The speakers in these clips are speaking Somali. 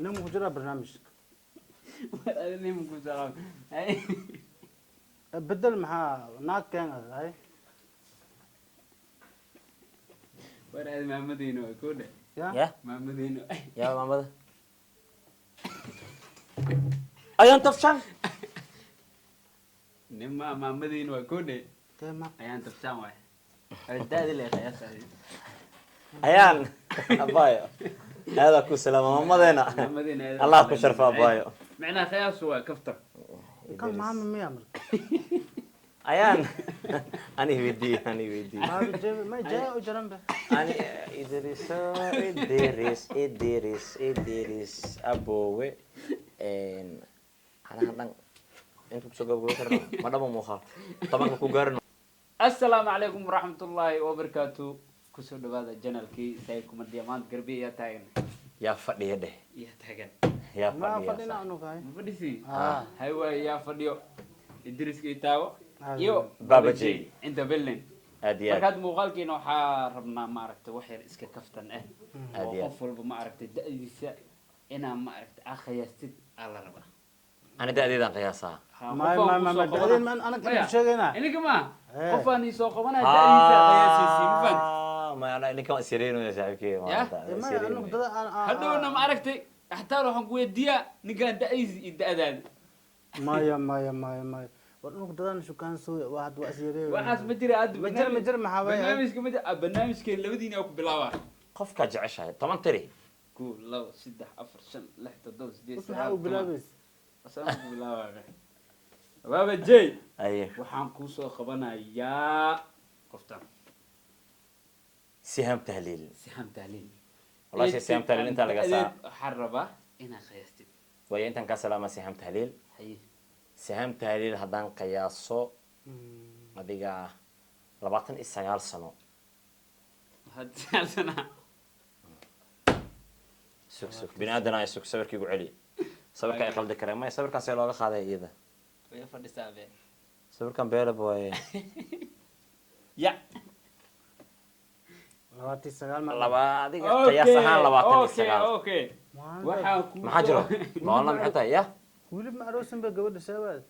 Nin ku jira barnaamijka. Nin ku salaam. Hay. Bedel maxaa naag keen hay. War aad maamadiina waa koo dhe. Ya. Ya. Maamadiina. Yaa maamada ayaan tafshan. Nin ma maamadiina waa koo dhe. Tema. Ayaan tafshaan waay. Daadi le qiyaas. Ayaan abaayo aadaa ku salaama maamadeena. Maamadiina. Allah ku sharfa abaayo. Macnaha qiyaasu waa kaftar. Kan maama miya marka? Ayaan ani weydii, ani weydii. Maama jeebe ma jaa u jaran be. Ani Idriso, Idris, Idris, Idris aboowe anaha dhan inta kusoo gabagabo karno ma dhamo muuqaal 10-ka ku gaarno. Assalaamu calaykum waraxmatullaahi wabarakaatu. Kusoo dhawaada janalkii sayid kumadiya. Maanta garbiya yaa taagan? Yaa fadhiya dheh. Yaa taagan. Yaa Ma fadhiya. Fadhina anuga hay. Ma fadhisi? Ah. Hay waay, yaa fadhiyo? Idriska itaawo Ah, iyo Baba J. Inta belin. Aad iyo aad. Markaad muuqaalkiina waxaa rabnaa maaragtay wax yar iska kaftan ah Aad oo iyo aad. qof walba maaragtay da'diisa inaa maaragtay aa qiyaastid aa la rabaa. Ani da'deedaan qiyaasaa. Ha, Ma qofaan ma kuu ma soo qabana- da'deen ma anaga Maya, inta sheegayna. ininka ma Eh. qofaan ii soo qabanaya da'diisa qiyaasaysi ma fahanti? Ma ana ninkan waa isyareynaya saaxiibkey maanta. Eh, ma anuga dada aan Hadhowna ma aragtay xataa waxaan ku weydiiyaa ninkaan da'diisa iyo da'daada. Maya maya maya maya, war anuga dadaan shukaan soo waa had waa isyareey. Waxaas ma jira hadda. Ma jira, ma jira, maxaa waaye? Barnaamijka ma jira. Barnaamijkeen labadiina waa ku bilaabaa. Qofkaa jeceshahay 10 tiri. 1, 2, 3, 4, 5, 6, 7, 8, Us maxaa 9, u 10. bilaabaysa? Asaan ku bilaabaa. Baaba J. Aye. Waxaan kuu soo qabanayaa qoftan. Siham Tahliil. Siham Tahliil. Wallahi Siham Tahliil intaa laga saa. Waxaan rabaa inaad qiyaastid. Waayo intaan kaa salaama Siham Tahliil. Haye. Siham Tahliil haddaan qiyaaso adiga 29 sano. Waxaad siyaasanaa. Sug sug, bini aadan ay sug, sawirkii igu celi, sawirka ay qaldi kareen maya, sawirkaas ee looga qaaday iyada. Way fadhisaa be. Sawirkan beelab waaye. Ya. 29 ma Laba adiga qiyaas ahaan 29. Okay. Maanta- Waxaan kuu Maxaa jiro maalna maxay tahay ya? Weli ma aroosin ba gabadha sheegaad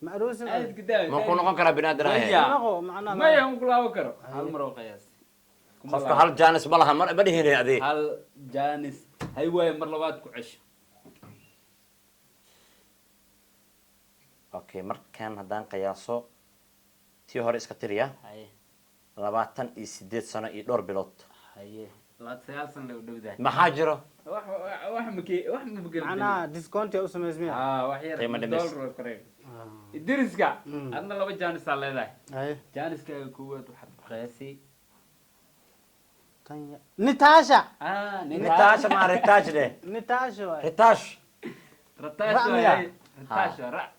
ma aroosin. Aad gadaa. Ma ku noqon karaa bini aadan ahe? Maya. Naqo macnaha. Maya, ma ku laaban karo. Hal mar oo qiyaas. Kuma Qofka laaban. hal jaanis ma laha mar ma dhihin adi. Hal jaanis hay waaye, mar labaad ku cesho. Okay, markan haddaan qiyaaso tii hore iska tiriya. Haye. 28 sano iyo dhowr bilood. Haye, 29 sano u dhowdahay. Maxaa jiro? Wax wax ma ke wax ma bedel. Macnaha discount yaa u samaysmiya? Ah, wax yar. Qiimo dhimis. Dollar oo kore. Idriska, adna laba jaanisaa leedahay. Haye. Jaaniskaaga koowaad waxaad ku qiyaasay Tan ya Nitasha. Ah, Nitaasha maa ritaaj dheh. Nitasha waay. Ritaaj. Ratash. Ra' miya? Waay ratash waa ra'.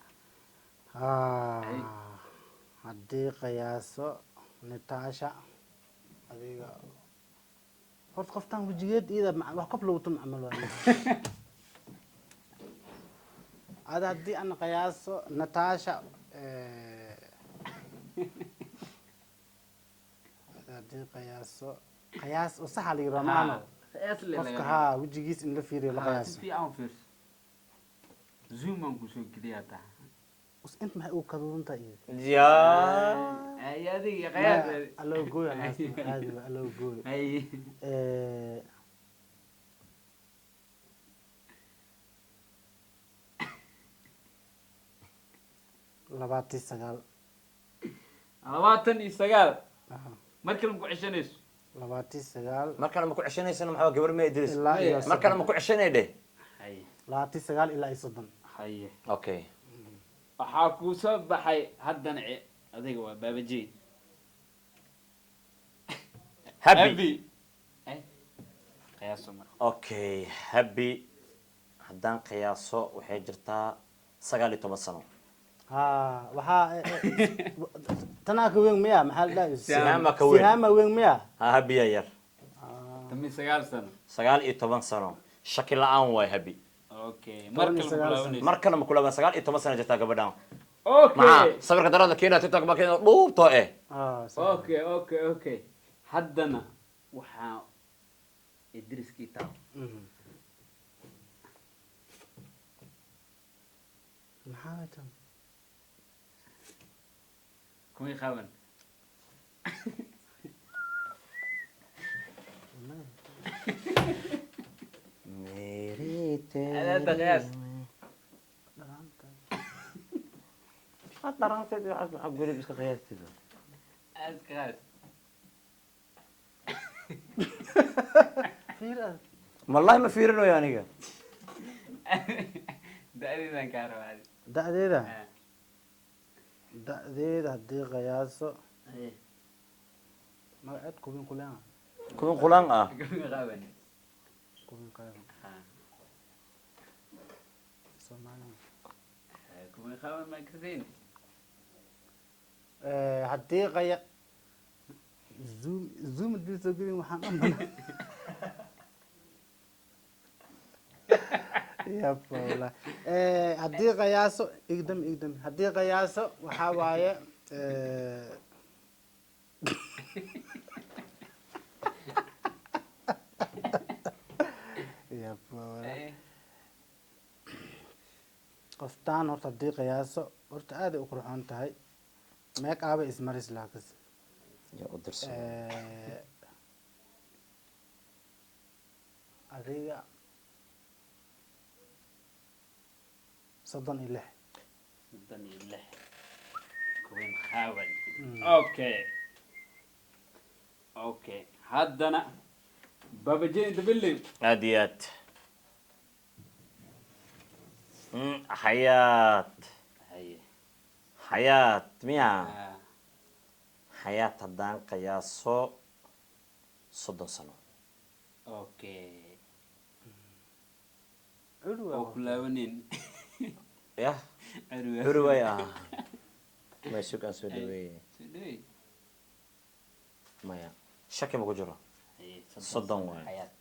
Ah, haddii qiyaaso Nitasha adiga horta qoftan wejigeed iyada wax qof lagu tum camal waay. Ada haddii aan qiyaaso Natasha ada haddii qiyaaso qiyaas oo saxa la yidhaha maano. Qiyaas le. Qofka haa wejigiis in la fiiriyo la si qiyaaso. Fiican u fiirso, zoom aan kusoo geliyaa taa. Us inta maxay ugu kaduudan tahay iyada? Ya. Ay adiga qiyaas. Aloo gooy caadi waa aloo gooy. Ay. 29. 29. Ah, Mar kale ma ku ceshanayso? 29. Mar kale ma ku ceshanaysana maxaa gabar ma Idris? Ilaa iyo Mar kale ma ku ceshanay dheh. Haye. 29 ilaa iyo 30. Haye. Okay. Waxaa kuu soo baxay haddana adiga waa Baaba J. Happy. Ay qiyaaso marka. Okay, Happy haddaan qiyaaso waxay jirtaa 19 sano. Ha, waxaa tanaa ka weyn miya, maxaa la dhahay? Sihaama ka weyn. Sihaama weyn miya? Ha, Happy yaa yar. 19 sano. 19 sano shaki la-aan waay Happy. Okay, mar 19 kale ku sano. laabanayso? Mar kale ma kulaban, 19 sano jirtaa gabadhan. Maxaa Okay. sawirka darada keena TikTok ma keena dhuubto eh. Ah, Okay, haddana waxaa Idriskii taa. Maxaa way tan? Kuwii qaban. Adaada qiyaas. Dharaanta. Dharaanteed waxaas maxaa gurib iska qiyaastida? Aad qiyaas. Fiir aad. Wallahi ma fiirinayo aniga. Da-deedaan kaa rabaa adi. Da'deeda. Ah. Da'deeda haddii qiyaaso. Haye. Magaceed kubin kuleen. Kuwin qulaan ah. Kuwii qaban. Kubin qaaban. Ah. Soomaaliya. Kuwii qaban ma kaseen. Haddii qaya zoom zoom haddii soo gelin waxaan dhan yab wallahi. Haddii qiyaaso igdam igdam haddii qiyaaso waxaa waaye yab wallahi. Haye. Qoftaan horta haddii qiyaaso horta aad ay u qurxoon tahay, meek aaba ismaris laakas. Yaa u dirsan? Adiga 36. 36, kuwin qaawan. Okay, haddana Babaje in the building. Aad iyo aad. Xayaat. Haye. Xayaat miya? Ah. Xayaat haddaan qiyaaso 30 sano. Okay. Curwa. Oo ku laabanin. Yah. Curwa. Hurway ah, may sug aan soo dhaweeye. Soo dhaweey. Maya, shaki ma ku jiro. Haye. 30 waaye. Xayaat,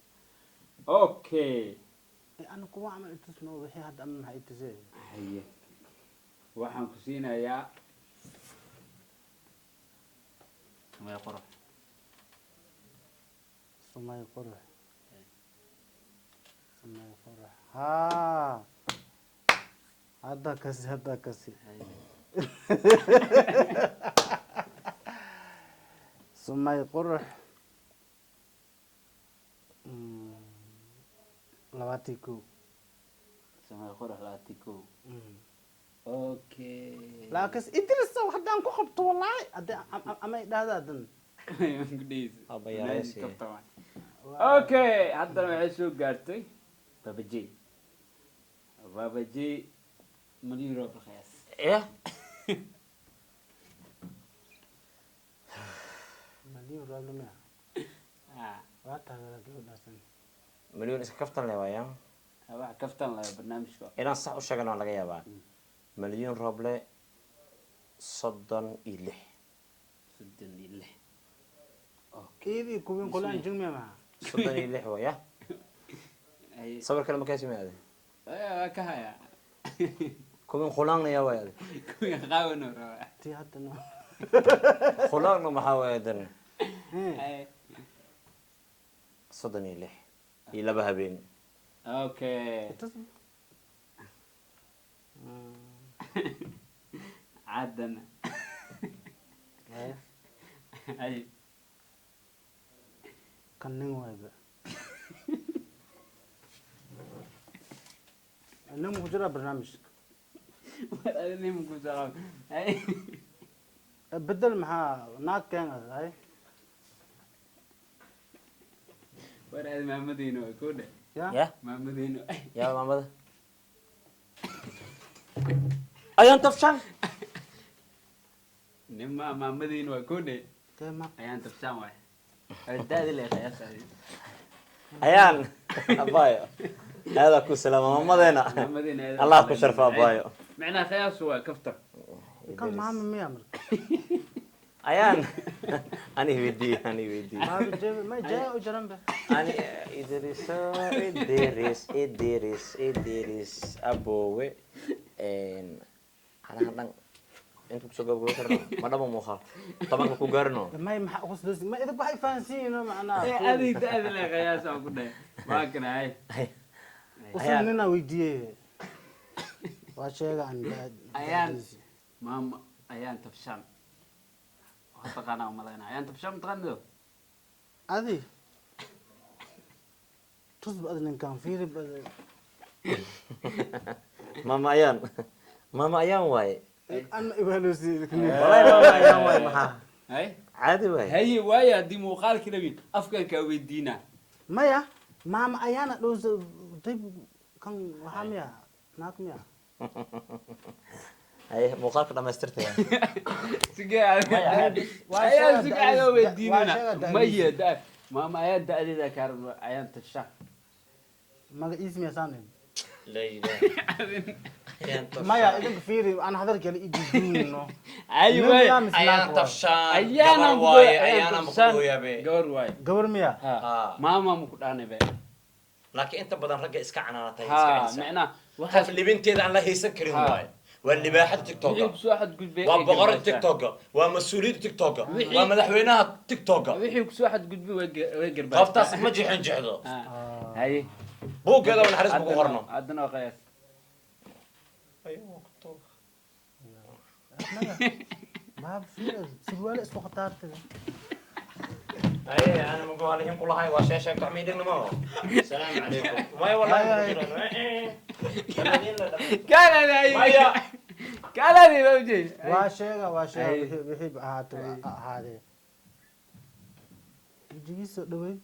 okay. Ana kuwa camal itusno wixii hadda ama maxay itusee? Haye, waxaan ku siinayaa Sumaya Qurux. Sumay qurux, sumay qurux, haa, hadda kasi, hadda kasi. Haye. Sumay qurux 21. Sumaya Qurux 21. Okay. Laakiin Idrisow haddaan ku qabto wallaahi haddii ama idhahda dan. Ku dhehaysa. Aba yaraysi. Okay, haddana waxay soo gaartay Babajey. Babajey, malyan roob qiyaas. Yah. Maliyun rooble miya? Ah. Waa taageera gabadhaasan. Milyan iska kaftan leh waaya. Wax kaftan laha barnaamijka. Inaan sax u sheegana waa laga yaabaa. Milyuun rooble, 36. 36, okay. Iidii kuwin kulaan jingmiya maha? 36 waaya. Haye. Sawir kale ma kaasi maade? Waa ka hayaa. Kuwin khulaangna yaa waaya? Kuwii qaawan oo rabaa. Tii hadda no. Khulaangna maxaa waaya dan? Haye. 36 iyo 2 habeen. Okay. Itus. Haddana. Haye. Haye. Kan nin waayba nin ku jira barnaamijka. War adi nin ku soo haye. Bedel maxaa naag keen haye. War adi maamadiina waa kuu dheh. Ya. Ya. Maamadiina. Yaa maamada ayaan tafshan. Nima maamadiina waa kuu dheh. Kee ma? Ayaan tabsaan waay. Daadi le qiyaas adi. Ayaan abaayo aadaa ku salaama maamadeena. Maamadiina aad. Allah ku sharfa abaayo. Macnaha qiyaas waa kaftan. Kan maama miya marka? Ayaan ani weydii, ani weydii. Maama jeebe ma jee u jaran be. Ani Idriso, Idris, Idris, Idris aboowe hanahan dhan inta kusoo gabagabo karno ma dhama muuqaal 10-ka ku gaarno. May maxaa qoslaysi ma idinku waxay fahansiin macnaha. Adig daadi le qiyaas aan ku dhahay waa kana hay. Usan nina weydiiyey. Waa sheega aan Ayaan. da'diisi. Maama Ayaan Tafshaan waa taqaanaa, umalayna. Ayaan Tafshaan mataqaanido? Adi tusba, adi ninkaan fiiri Maama Ayaan, Maama Ayaan waaye. Ana ibaaloosi. Wallahi Maama Ayaan waaye, maxaa? Hay. Caadi waaye. Haye, waaye haddii muuqaalkii rabin afkan kaa weydiinaa. Maya, Maama Ayaana dhowsa dayb kan waxaa miya naag miya? Haye, muuqaalka dhamaystirtaya. Sige. Waa Ayaan sheega si da'diis- kaa waa weydiinana. sheega da'diis. Maya, da Maama Ayaan da'deeda kaa rabno, Ayaan Tafshaan. Magaciis miya saan? La ilaha. Ayaan Tafshaan. Maya, idinka fiiri, aan hadalkale ididuuno. Haye, waaye. Ayaan Tafshaan. Ayaana. Gabar waaye, ayaana maqlooyabe. Gabar waaye. Gabar miya? Ha. Ah. Maama maku dhaanay be. Laakiin inta badan ragga iska canaanatay, iska Ha. celisa. Micnaa Qof waxaas libinteeda aan la haysan karin Ha. waaye, waa libaaxada TikToka. Wixii kusoo xadgudbay Waa ay boqorada garbaashaan. TikToka, waa mas-uuliyadda TikToka, Wixii- waa madaxweynaha TikToka. Wixii kusoo xadgudbay way garbaashaan. Qoftaas ma jixin jexdo. Ha. Haye. Buuggeeda waa naxariis ku qorno. Haddana waa qiyaas. Baab fiiri, surwaale isku khataartay. Haye, ana magoalihin kulahay waa shee sheegto xamiidhignimo. Asalaamu calaykum. Maya, wallahi ma jiraan. Kaalay. Maya. Kaalay baa. Waa sheega, waa sheega. Ay. Wixii ahaato ahaadee, wejigiisa dhawey.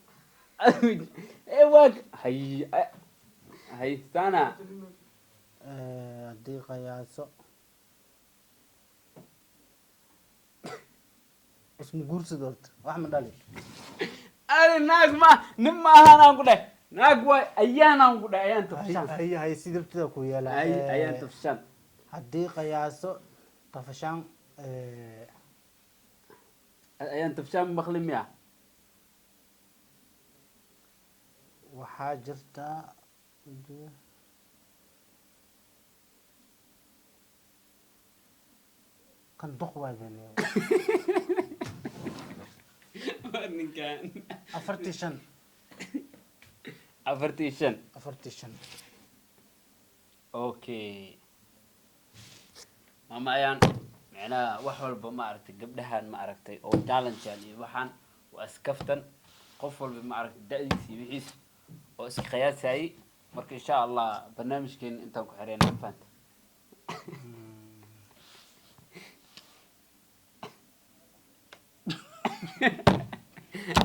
Ee, waa hay hay sana. Haddii qiyaaso, isma guursid horta, wax ma dhali. Adi naag ma nin ma ahaan aan ku dhahay, naag waay, ayaanaan ku dhahay, Ayaan Tafshaan. Hay hay, sidabtida ku yeela. Ay, Ayaan Tafshaan. Haddii qiyaaso Tafashaan Ayaan Tafshaan maqli miya? Waxaa jirta wejiga kan duq waay been. Ninkan. 45. 45. 45. Okay, Maama Ayaan, micnaha wax walba ma aragtay, gabdhahan ma aragtay oo challengean iyo waxaan waa iskaftan. Qof walba ma aragtay da'diisa iyo wixiisa oo iska qiyaasayay. Marka insha Allah barnaamijkeena intaan ku xireyna, ma fahanta?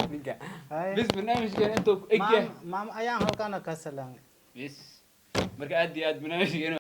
Ninka. Haye. Bis, barnaamijkeena intuu ku egyahay. Maama Ayaan halkaana ka salaamay. Bis, marka aad iyo aad barnaamijkeena.